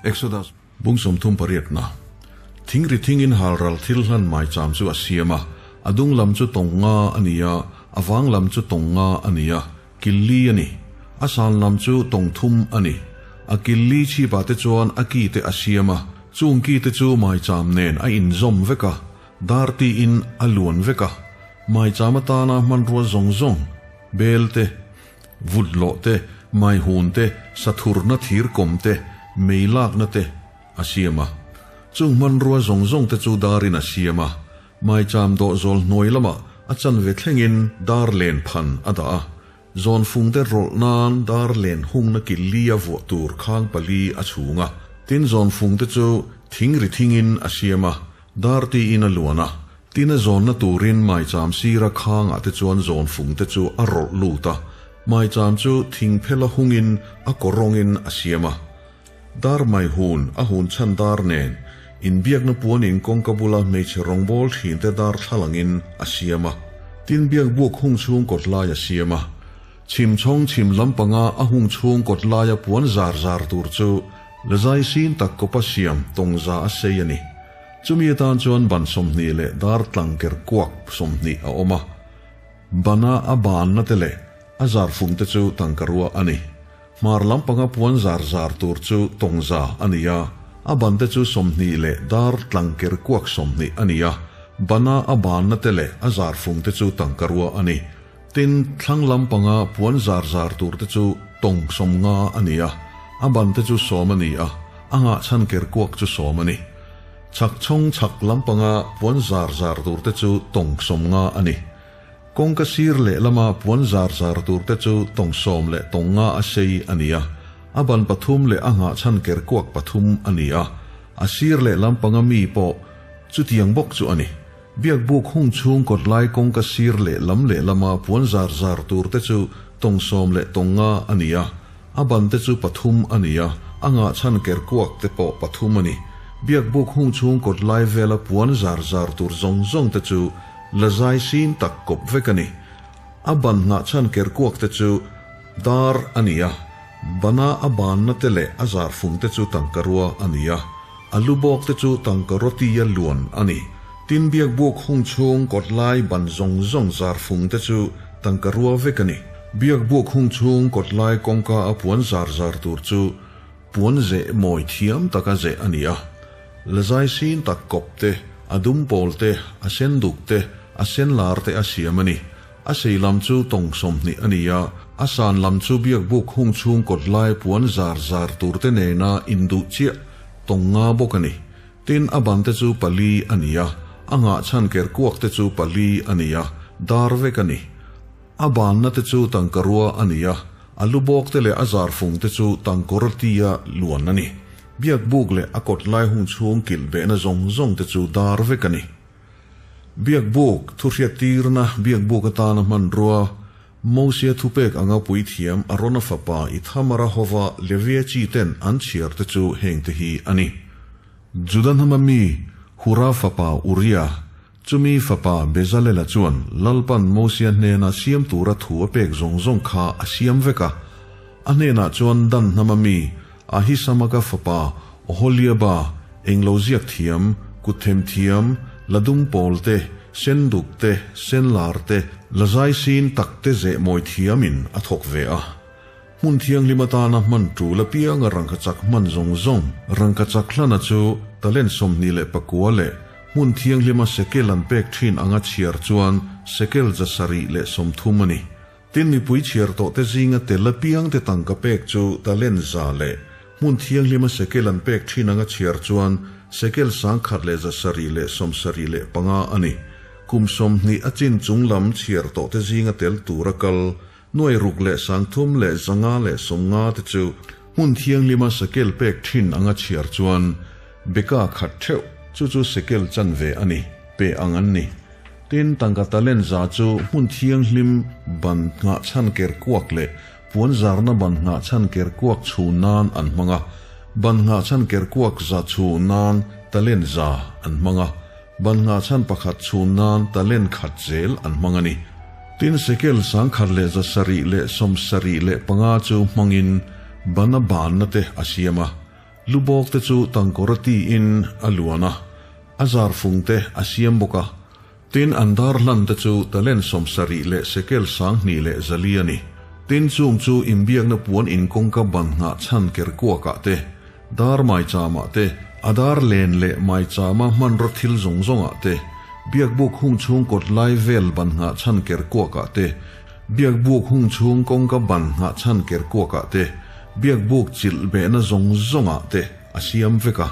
Exodus bung 38 na. Thing ri thingin halral thil hlan maicham chu a siam a, a dung lam chu tawng nga a ni a, a vang lam chu tawng nga a ni a, kil li a ni. A san lam chu tawng thum a ni. A kil li chhipah te chuan a ki te a siam a, chung ki te chu maicham nen a inzawm vek a, dar tiin a luan vek a. Maicham atana hmanrua zawng zawng, bel te, vut lawh te, maihun te, sathurna thir kawm te, mei lakna te a siam a. Chung hmanrua zawng zawng te chu darin a siam a, maicham dawh zawl hnuai lamah a chanve thlengin dar len phan a dah a. Zawn fung te rawlh nan dar len hungna kil li a vuah tur khang pali a chhung a. Tin zawn fung te chu thing ri thingin a siam a, dar tiin a luan a. Tin a zawnna turin maicham sira khangah te chuan zawn fung te chu a rawlh lut a, maicham chu thing phela hungin a kaw rawngin a siam a. Dar mai hun, a hun chhan dar nen, inbiakna puanin kawngka bula hmeichhe rawngbâwl ṭhinte dar thlalangin a siam a. Tin biakbuk hung chhung kawt lai a siam a. Chhim chhawng chhim lampanga a hung chhung kawt laia puan zar zar tur chu lazai sin tak kawpa siam tawngza a sei a ni. Chumi atan chuan ban 20 leh dar tlang ker kuak 20 a awm a. Bana a banna te leh a zar fung te chu tangka rua a ni. Hmar lampanga puan zar zar tur chu tawngza a ni a, a ban te chu 20 leh dar tlang ker kuak 20 a ni a, bana a banna te leh a zar fung te chu tangka rua a ni. Tin, thlang lampanga puan zar zar tur te chu tawng 50 a ni a, a ban te chu 10 a ni a, a ngah chhan ker kuak chu 10 a ni. Chhak chhawng chhak lampanga puan zar zar tur te chu tawng 50 a ni. Kawngka sir leh lama puan zar zar tur te chu tawng 10 leh tawng 5 a sei a ni a, a ban pathum leh a nghah chhan ker kuak pathum a ni a, a sir leh lampanga mi pawh chutiang bawk chu a ni. Biakbuk hung chhung kawt lai kawngka sir leh lam leh lama puan zar zar tur te chu tawng 10 leh tawng 5 a ni a, a ban te chu pathum a ni a, a ngah chhan ker kuak te pawh pathum a ni. Biakbuk hung chhung kawt lai vela puan zar zar tur zawng zawng te chu lazai sin tak kawp vek a ni. A ban nghah chhan ker kuak te chu dar a ni a, bana a banna te leh a zar fung te chu tangka rua a ni a, a lu bawk te chu tangka rawtia luan a ni. Tin biakbuk hung chhung kawt lai ban zawng zawng zar fung te chu tangka rua vek a ni. Biakbuk hung chhung kawt lai kawngka a puan zar zar tur chu puan zeh mawi thiam taka zeh a ni a. Lazai sin tak kawp te, a dum pawl te, a sen duk te, a sen lar te a siam a ni. A sei lam chu tawng 20 a ni a, a san lam chu biakbuk hung chhung kawt lai puan zar zar tur te nena induh chiah tawng 5 bawk a ni. Tin a ban te chu pali a ni a, a ngah chhan ker kuak te chu pali a ni a, dar vek a ni. A banna te chu tangka rua a ni a, a lu bawk te leh a zar fung te chu tangkawr tia luan a ni. Biakbuk leh a kawt lai hung chhung kilh behna zawng zawng te chu dar vek a ni. Biakbuk thu hriat tirna biakbuk atana hmanrua Mosia thupek anga puithiam Arona fapa Ithamara hova Levia chi ten an chhiar te chu heng te hi a ni. Juda hnama mi Hura fapa Uria, chumi fapa Bezalela chuan Lalpan Mosia hnena siam tura thu a pek zawng zawng kha a siam vek a. A hnenah chuan Dan hnama mi Ahisamaka fapa Oholiaba, englo ziak thiam, kuthem thiam, ladum pawl te, sen duk te, sen lar te, lazai sin tak te zeh mawi thiamin a thawk ve a. Hmun thianghlim atana hman tul apianga rangkachak hman zawng zawng, rangkachak hlana chu talent 29 leh hmun thianghlima sekel an pek thin anga chhiar chuan sekel 730 a ni. Tin mipui chhiar tawh te zinga tel apiang te tangka pek chu talent za leh hmun thianghlima sekel an pek thin anga chhiar chuan sekel 1,775 a ni. Kum 20 a chin chung lam chhiar tawh te zinga tel tura kal nuai ruk leh 300 leh 550 te chu hmun thianghlima sekel pek thin anga chhiar chuan beka khat theuh chu chu sekel chanve a ni pe ang an ni. Tin tangka talent za chu hmun thianghlim ban ngah chhan ker kuak leh puan zarna ban ngah chhan ker kuak chu nan an hmanga, ban ngah chhan ker kuak za chu nan talent za an hmanga, ban ngah chhan pakhat chu nan talent khat zel an hmanga ni. Tin sekel 1,775 chu hmangin bana banna te a siam a. Lubawk te chu tangkawra tiin a luan a, a zar fung te a siam bawk a. Tin, an dar hlan te chu talent 70 leh sekel 2000 leh 400 a ni. Tin, chung chu inbiakna puan in kawngka ban nghah chhan ker kuakah te, dar maichamah te, a dar len leh maichama hmanraw thil zawng zawngah te, biakbuk hung chhung kawt lai vel ban nghah chhan ker kuakah te, biakbuk hung chhung kawngka ban nghah chhan ker kuakah te, biakbuk chilh behna zawng zawngah te a siam vek a.